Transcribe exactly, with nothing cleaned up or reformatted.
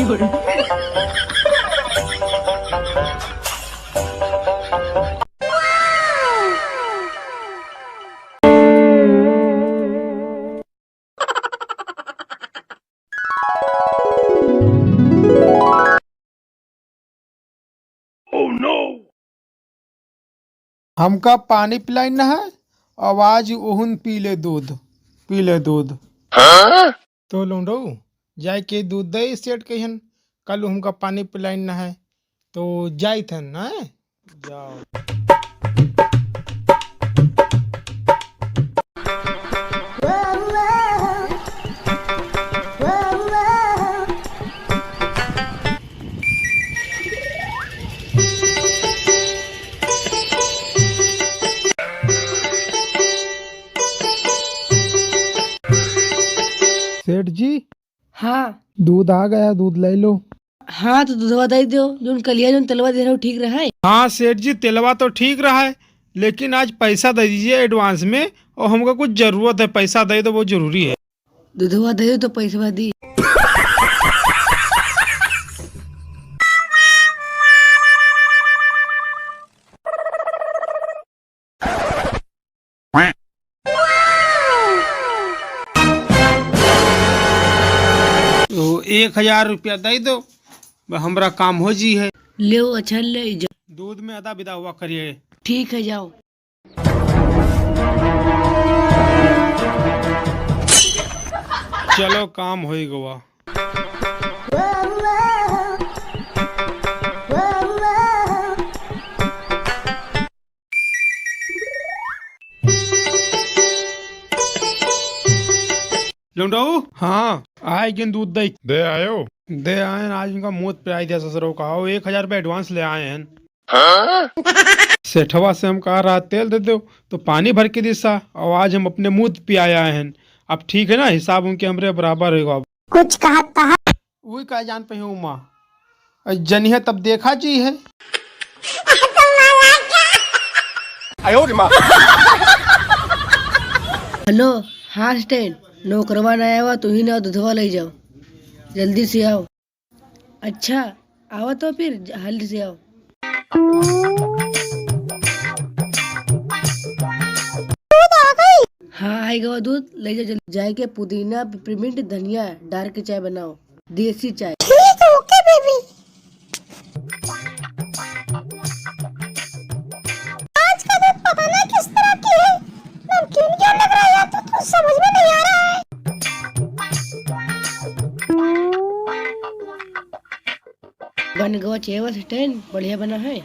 हमका पानी पिलाइन न है, अब आज ओहुन पी ले दूध, पी ले दूध। हाँ? तो लौंडऊ, जाए के दूध दे सेठ कहियन, कल हमका पानी पिलाइन न है, तो जाइत हन, हैं? जाओ। सेठ जी। हाँ। दूध आ गया, दूध ले लो। हाँ, तो दूधवा दे दो, जोन कलिया जोन तेलवा दे रहे हो, ठीक रहा है? हाँ सेठ जी, तेलवा तो ठीक रहा है, लेकिन आज पैसा दे दीजिए advance में, और हमको कुछ जरूरत है, पैसा दे दो, बहुत जरूरी है। दूधवा दे दो तो पैसवा दी। तो एक हजार रुपया दे दो, ब-, हमरा काम हो जी है। लेओ, अच्छा ले जा। दूध में आधा विदा हुआ करिए। ठीक है, जाओ। चलो, काम होई गवा। लौंडऊ? हाँ। आए गेन दूध दे। दे आयो? दे आए हैं, आज उनका मूत पियाई दिया ससुरो का। आओ, एक हजार रुपया advance ले आए हैं। हाँ? सेठवा से हम कहा रहा तेल दे दो, तो पानी भर के दिसा, और आज हम अपने मूत पियाए आए हैं। अब ठीक है ना, हिसाब उनके हमरे बराबर होगा। कुछ कहा था? वही का जान पे हूँ माँ, जनिहे तब देखा जी है। आयो रे माँ। हेलो, हाँ स्टैंड, नौकरवा ना आवा, तू ही ना दूधवा ले जाओ, जल्दी से आओ। अच्छा, आवा तो फिर ज-, जल्दी से आओ। दूध आ गई। हाँ, आई गवा दूध, ले जाओ जल्दी। जाए के पुदीना, पिपरमिंट, धनिया डाल के चाय बनाओ, देसी चाय। ठीक है, ओके बेबी। आज का दूध पता नहीं किस तरह की है, नमकीन क्यों लग रहा है यार, तो कुछ समझ में नहीं आ रहा है। बन गवा चेवल स्टैंड, बढ़िया बना है।